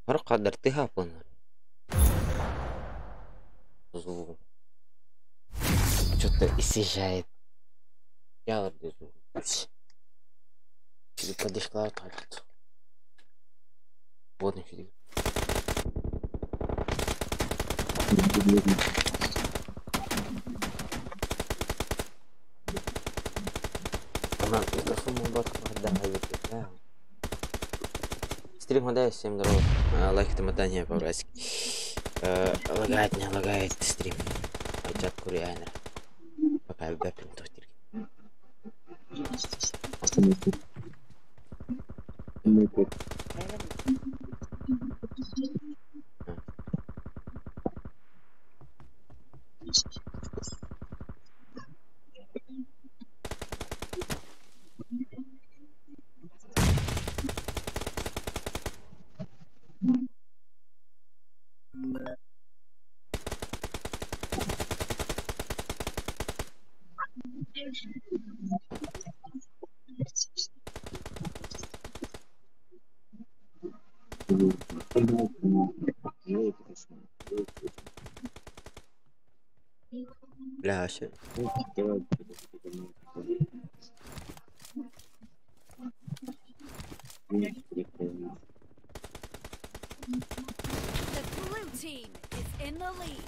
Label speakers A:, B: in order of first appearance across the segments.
A: Хор кадр ты хапын. Звук. Что-то съезжает. Я вот звук. Поддержка так. Вот еще. Ана микрофон Стрим ходай, всем здорово. Лайк там отдание по-братски. Лагает, не лагает стрим. Чат куриайнер. Пока бэпин тохтир. Бля, вообще.
B: The blue team is in the lead.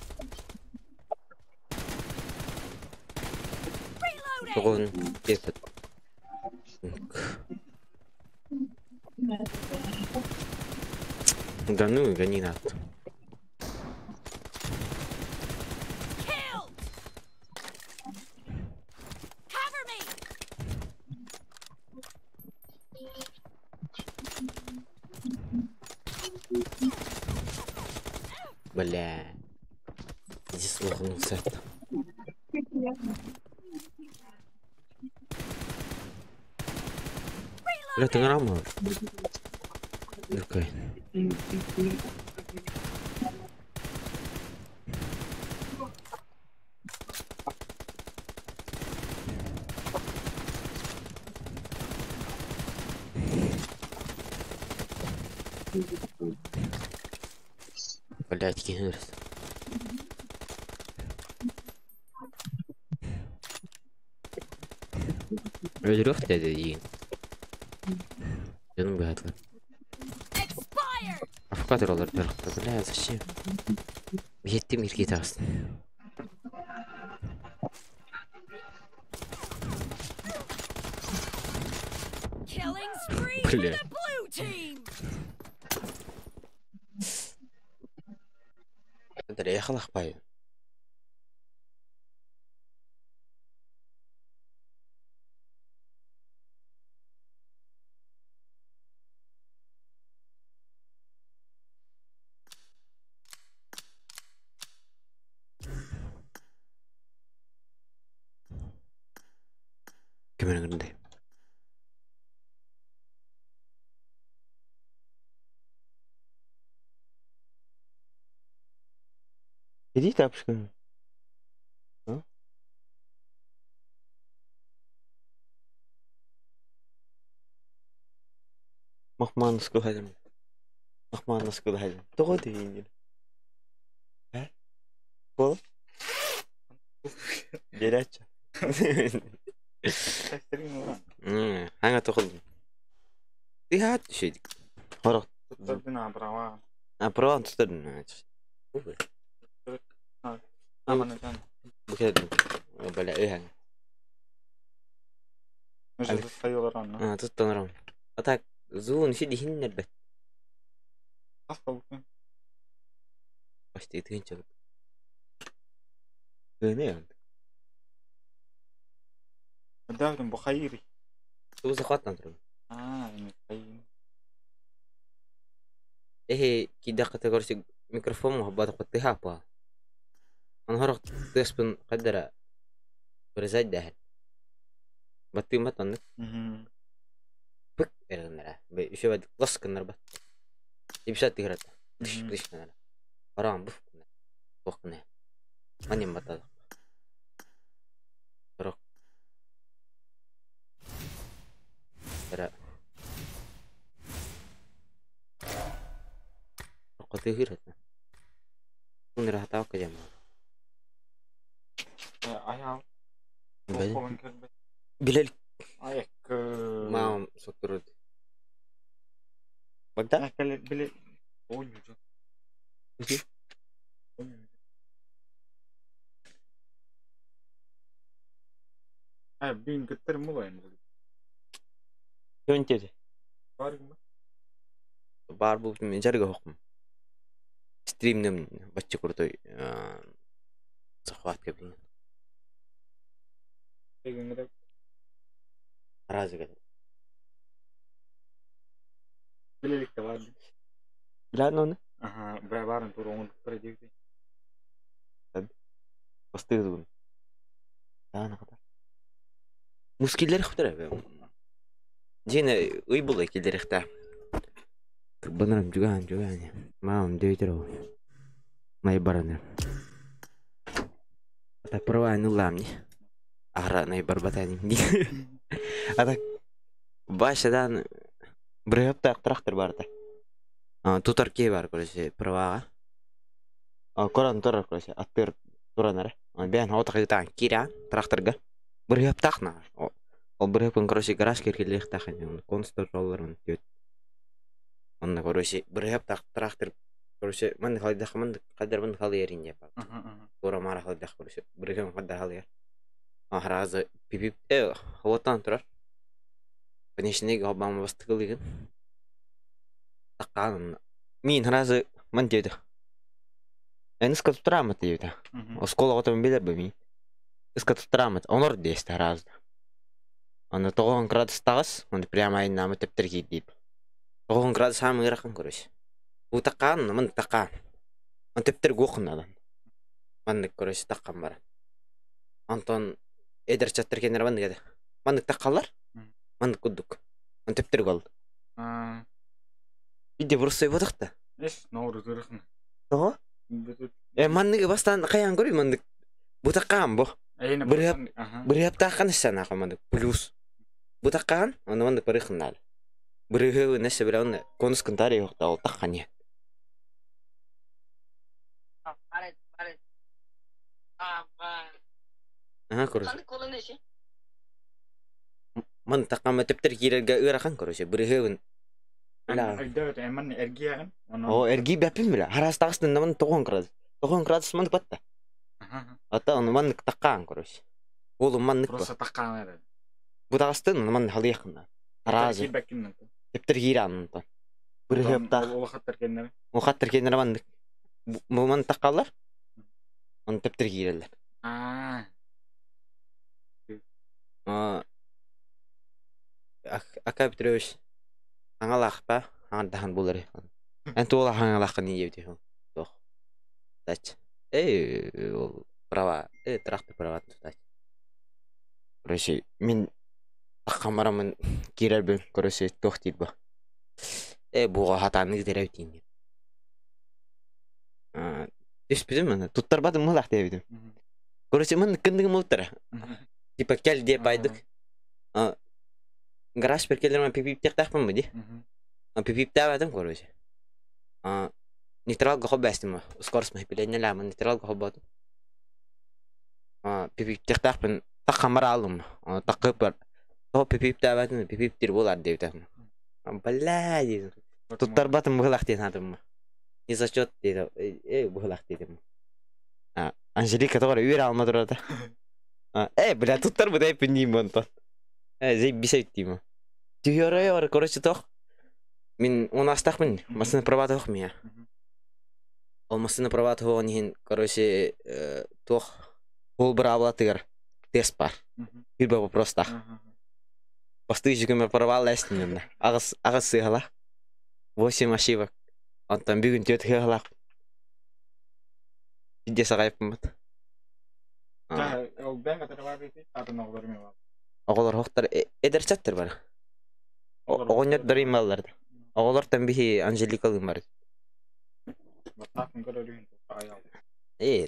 B: Reloading!
A: Тоғын этот. Да ну, гони надо.
B: Killed! Cover me!
A: Бля. Здесь лохнулся это. Бля, ты нормально? Окей. Блять, кинулись. Өлөрөх деді Canım бәтлі.
B: Expired!
A: Афкатор олар бәріқті. Бля, зачем? Еттім ерке тағысын.
B: Killing spree for
A: Бля.
B: the blue team!
A: Ехалах бай. Кемеріңді. Иди тапочка. А? Махман скудалем. Махман скудалем. Того ты видел? А? Пол? Деряча. Ханга тохол. Ты хат шид. Хорох. А права тутар. Букет. Бля, э. А, тут тонром. А так, зуун шид хиннер бет. Почти тынча. Не. Туза хватна тром. Эхе, кида категория микрофон мухаббат قطيها با. أنا هرق تسبن قدر برزاج ده. بطي ما تنك. بك إلنا شو بعد لص كنا بس. يبشات تهرت. ليش ليش كنا. حرام بف كنا. وقنا. ماني متى. هرق. ترى. Тыһыыр этэ. Күн ыраатаабакка дьэ
C: Айаал туох кэлбэт.
A: Билэл
C: Айакка.
A: Маам сотору. Багда?
C: Били оонньуу. Бин кыттар мулайым.
A: Көн теди.
C: Бар ма?
A: Бар бу мен жарга хокум. Стримнем баччы крутой захват кебин. Разы кede.
C: Билеликте бар.
A: Билан оны?
C: Аха, барын тур оңдуктар дегди.
A: Бастыгы. Даана ката. Мускиллер хтара бе. Жине ый була киллер хта. Банарам жуган жуган. Маам дөйтөр. Май бараны. Ата права ну ламни. Ара най барбатани. Ата башадан бирөптак трактор барда. Тутар ке бар короче правага. Коран турар короче аттыр туранар. Бән отак кира тракторга. Бирөптак на. Ол бирөпүн короче гараж киркелех тахан. Констор ролларын төт. Онна короче бирөптак трактор короче ман халдах ман кадar ман халыйрин деп. Тура мара халдах короче бирөпүн кадar халыйр. Ахразы пипип хаватан турар. Конечно, Обама бастыгылыгын. Таккан мин разы ман деди. Эн ыска туттарамат дейди. Оскола отом билер бу мин. Ыска туттарамат. Онор десте разы. Аны 9 градус тагыс, оны прямо айнамы тептер кийдип. 9 градус самый ырахан короче. У таккан, мын таккан. Он тептер гохун адан. Маннык короче таккан бар. Антон эдер чаттыр кенер маннык эде. Маннык таккалар. Маннык куддук. Он тептер гол. Иде просто бодакта.
C: Эш, ноору турыхын.
A: Того? Манныгы бастан каян көрүй маннык. Бу таккан бу. Бир хаптаккан ишсан маннык плюс. Бу таккан, оны маннык барыхын Бирыгы несе бир оны конус кынтари жок ол таккан не. Ага, короче. Ман таккан тептер кирерге ырахан короче, бирыгы
C: Ла. Ман эргиягын.
A: О, эрги бәпин биле. Харас тагыстын ман 9 градус. 9 градус ман батта. Ата оны ман таккан короче. Ол ман
C: Просто таккан эре.
A: Бу тагыстын ман халыякын. Харазы. Тептер киран. Бирыгы так.
C: Ол хаттар кеннер.
A: Ол хаттар кеннер ман. Бу ман таккалар. Он тептер кирелер.
C: А.
A: Ака Петрович. Аңалахпа, аңардахан булар. Эн туола хаңалахка не ебди. Тох. Тач. Эй, ол права, трактор права тач. Короче, мен таккамарамын кирер короче, тох дейт бу. Буга хатаны дерев дейин. Түспүдүм мына, туттарбадым мылах дебидим. Короче, мын кындыгым уттара. Типа кел деп байдык. Гараж перкелермен пипип тектахпын ди. Пипип табадым, короче. Нейтралга хоббастым. Скорость махипилене ламын нейтралга хоббатым. Пипип тектахпын таккамар алдым. Таккып бар. То пипип табадым, пипип тир болар деп тахмын. Бля, дейм. Туттарбатым быһылах диэн хатым. Не зачет дейdi. Быһылах дедим. Анжелика тоҕор үөр алма турата. Бля, туттар бу деп дейм онтон. Зей бисейт дейм. Түйөрөй короче тох. Мин он астахмын, машина права тох мия. Ол машина права тох нихин, короче, тох ол бір абла тыгар тест бар. Бир вопрос тах. Посты жүгіме права ләстін Ағыз ағыз сығала. 8 ошибок. Онтон бүгүн төт хыгалак. Виде сагайыппын бат.
C: Ол бән катар бар бит, атын оғлар мен бар.
A: Оҕолор хохтар эдер чаттыр бар. Оҕонньор дарыйм балларды. Оҕолор тамбихи Анжелика бар.
C: Баттафын көрөрүн аял.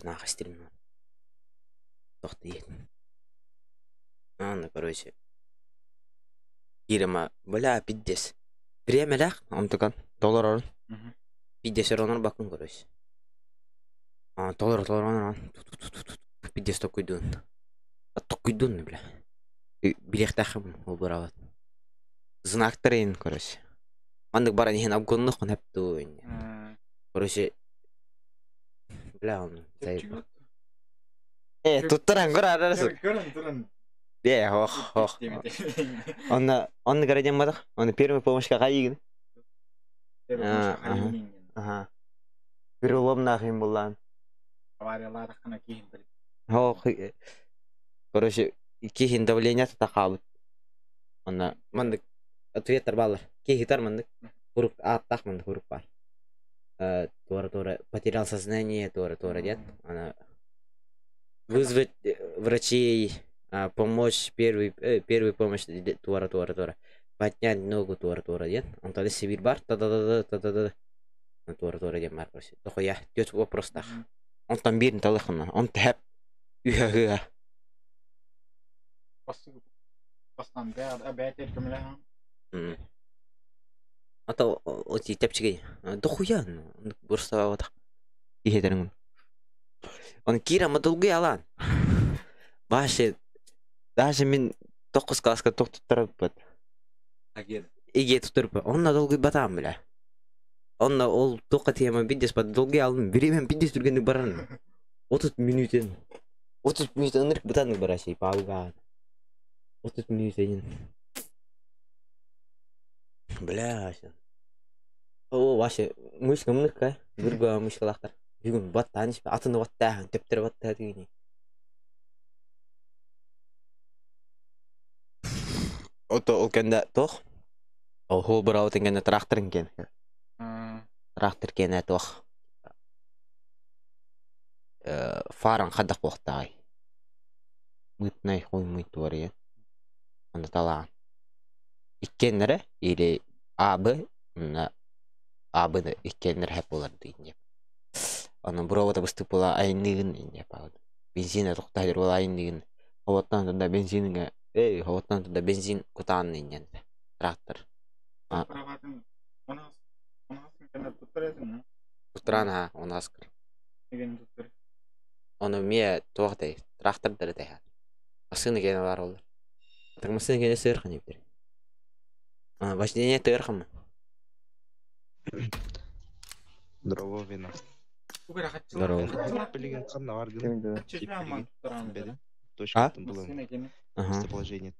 A: Нахастирм. Тохты. Аны, короче. Кирема, бля, пиздец. Время лях, он такан, доллар орын. Пиздец онорбаккын короче. Толору толору онорон пиздец токуйдуун. Токуйдуун бля. Билиэхтээххин ол быраабат. Знактар иһин короче. Маннык баран иһин обгоннуоххун сөп дуу Короче, бля он заебал. Туттаран көр арарасык.
C: Көрөн туран.
A: Бе, ох, ох. Онно, онно көрө батах. Оны первый помощька кайыгын. Ага. Переломнаах им буллаан.
C: Авариялаатаххына киһин били.
A: Ох, короче, киһин давление тахаабыт. Онно маннык ответтар бааллар. Киһитар маннык хурук ааттаах маннык хурук баар. Туора-туора потерял сознание, туора-туора диэн. Ана вызвать врачей, помочь первый первый помощь туора-туора-туора. Поднять ногу туора-туора диэн. Онтон Сибирь бар та-да-да-да та-да-да туора-туора диэн баар короче. Дохуя түөрт вопростаах. Онтон биирин талыаххына. Он тэһэп үһэ-үһэ.
C: Бастан бээтэр көмөлөһөн.
A: Ата оти тэпчигэ дохуя бурсаабатах иһэтериҥ. Он киира мадулгуй алаан. Баше даже мин токkus класска туох туттарбыт. Иге туттарбыт. Онно долгуйбатаам бля. Онно ол туохха тиэмэ биддес бат долгуй алым. Бириэмэм биддес түргэнник баран. 30 мүнүүтэн. 30 мүнүүтэн ынырык бытааннык барашей паугаан. 30 мүнүүтэнин. Бля, О, вообще, мышка мыныкка, бүргө мышкалаахтар. Бүгүн баттаан испэ, атыны баттаахан, төптөрө баттаа дигини. Ото ол кэннэ туох? Ол быраабытын кэннэ тракторын кэн. Трактор кэнэ туох? Фаран хадах буохтааҕай. Мытнай хуй мыт туарыйан. Аны талаан. Иккиэннэрэ или АБ АБ-ны иккиэннэрэ хэп буолар диин Онон буруобата быстык буола айанныыгын инньэ бензина тохтоһор буола айанныыгын хоботтон туда бензиҥҥэ эй хоботтон туда бензин кутаан инньэн трактор туттараан аха онаскыр ону эмиэ туох этэй трактордары тэһэ массыына киэнэ баар буоллар так массыына киэнэ сыархан эбитэр вождение тыархаммын
D: Здорово, Вина.
A: Здорово.
D: Билигин ханна баргын? Бедин. Точкаттан булан. Местоположение.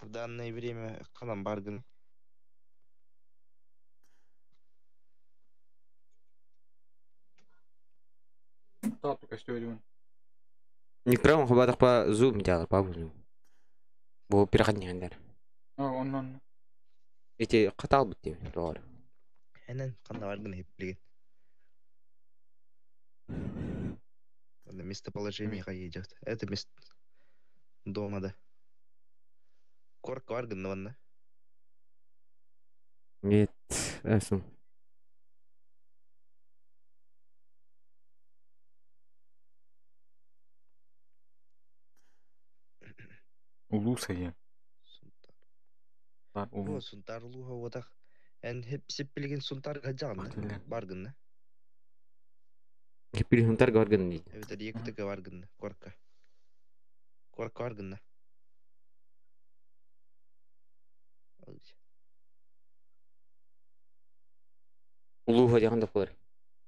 D: В данное время ханан баргын?
A: Микрофон хабатахпа зум дьаалар пабы зум. Бу переходник
C: Оннон.
A: Ити хатаалбыт диэбит доҕор.
D: Энэн ханна баргын иһип билигин? На местоположение идет. Это место дома, да. Корка баргын ванна.
A: Нет, эсум.
C: Улуус айа.
D: Сунтар. О, Сунтар улууһа уотах. Эн хеп билигин Сунтар гаджаҕын баргынна.
A: Киппили Сунтар баргын дейт.
D: Эбэтэр Якутга баргынна, корка. Корка баргынна.
A: Улууһа диэн да буолар.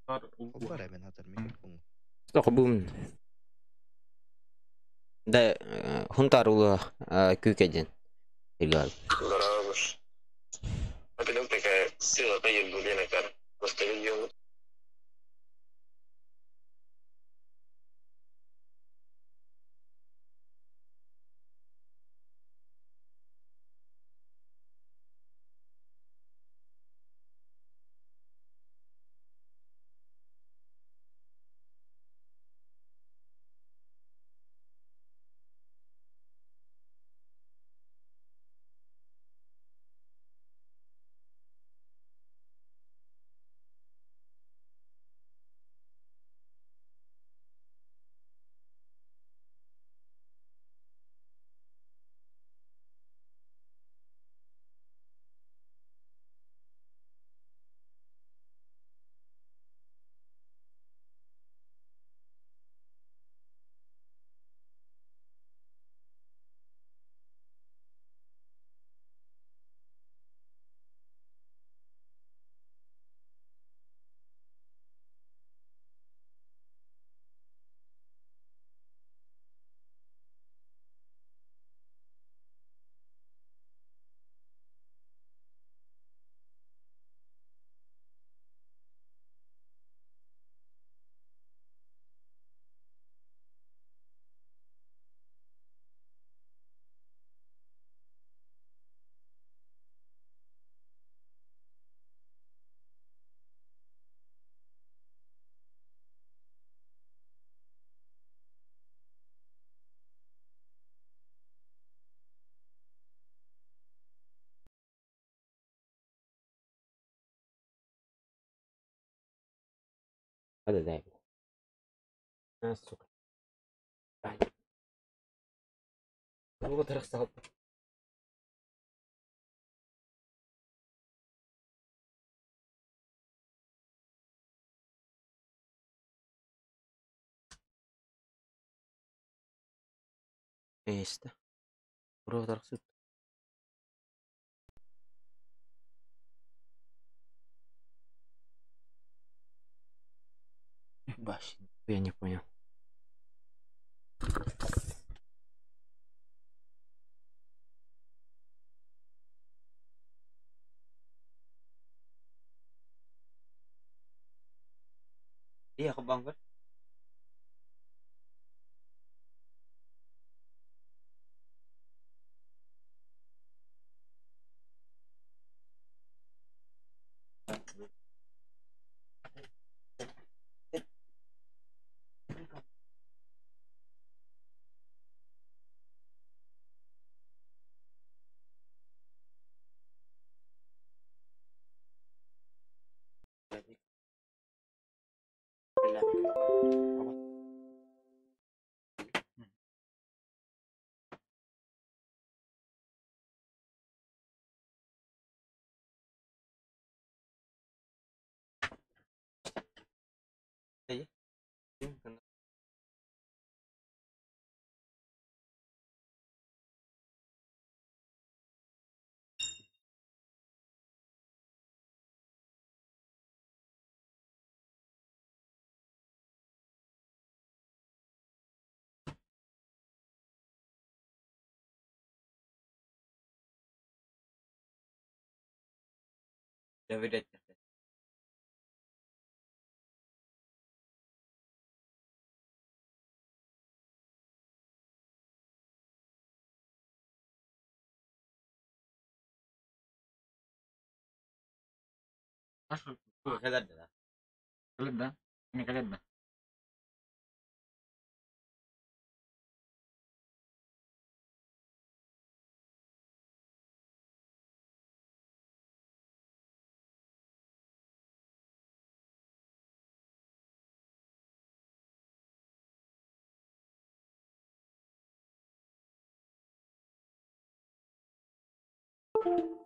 D: Бар эмен хатар микрофон.
A: Стоқ бум. Да, Хунтар улууһа күүкэ диэн. Илгал.
E: Здорово. такая сила Просто видел.
A: Да, дай. А, сука. Ай. Вот расстал. Esta. Вообще, я не понял. Iya, aku bangga. Доверять.
C: Да? Не да?
A: You.